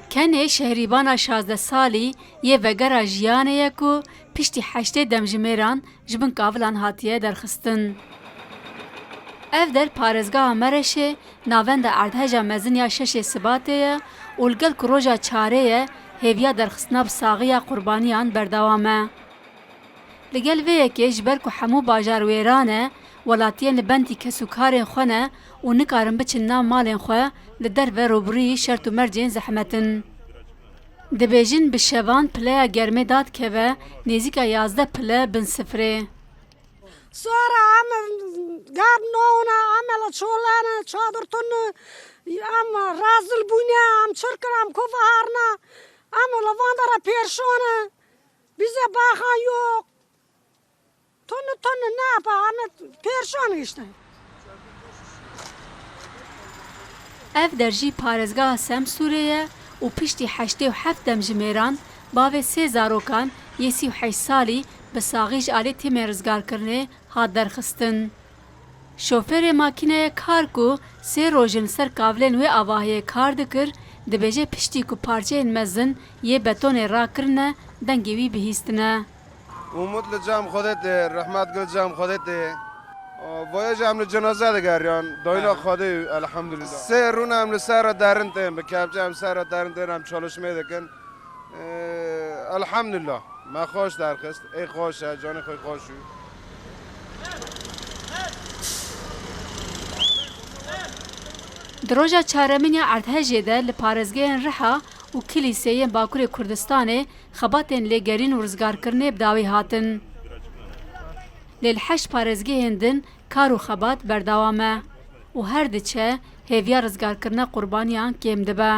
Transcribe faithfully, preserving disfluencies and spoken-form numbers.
Kenê şehrîbana şazdeh salî yê vegera jiyanê ye ku piştî heştê demjimêran ji bin kavilan hatiye derxistin. Ev der parêzgeha Mereşê navenda erdheja mezin ya şeşê Sibatê ye û li gel ku roja çarê ye, hêviya derxistina bi saxiya qurbaniyan berdewam e. Li gel vê yekê ji ber ku hemû bajar wêran e, welatiyên li bendî kesûkarên xwe ne û nikarin biçin nav malên xwe, li derve rûbirûyî şert û mercên zehmet in. Dibêjin bi şevan pileya germê dadikeve nêzîka yazdeh pile bin sifrê. Sora em germ nona, em li çolene, çadir tun, em rezil bûne, em çirkin, em kovaharna, em li van dere pêrşone, bize baxan yok. Tun tun ne apa, em pêrşon işte. Ev der jî parêzgeha Semsûrê ye û piştî heştê û heft demjimêran bavê sê zarokan yê sî û heşt salî bi saxî ji alî tîmên rizgarkirinê hat derxistin. Şofêrê makîneyê kar ku sê roj in li ser kavilên wê avahiyê kar dikir, dibêje piştî ku parçeyên mezin yê betonê rakirine, dengê wî bihîstine. Umut li cem Xwedê tê, rehmet gil cem Xwedê tê. Voyaj em li cenaze digeriyan, dayna Xwedê, elhamdülillah. Sê rûn em li ser derin tên, bi kepçe em ser derin tên, em çalışmê dikin. Ee, elhamdülillah. Me xweş derxist, ê xweş e, canê xwe xweş û. Di roja çaremîn ya erdhejê de li parêzgehên Riha û Kilîsê yên Bakurê Kurdistanê xebatên lêgerîn û rizgarkirinê bi dawî hatin. Lê li heşt parêzgehên din kar û xebat berdewam e û her diçe hêviya rizgarkirina qurbaniyan kêm dibe.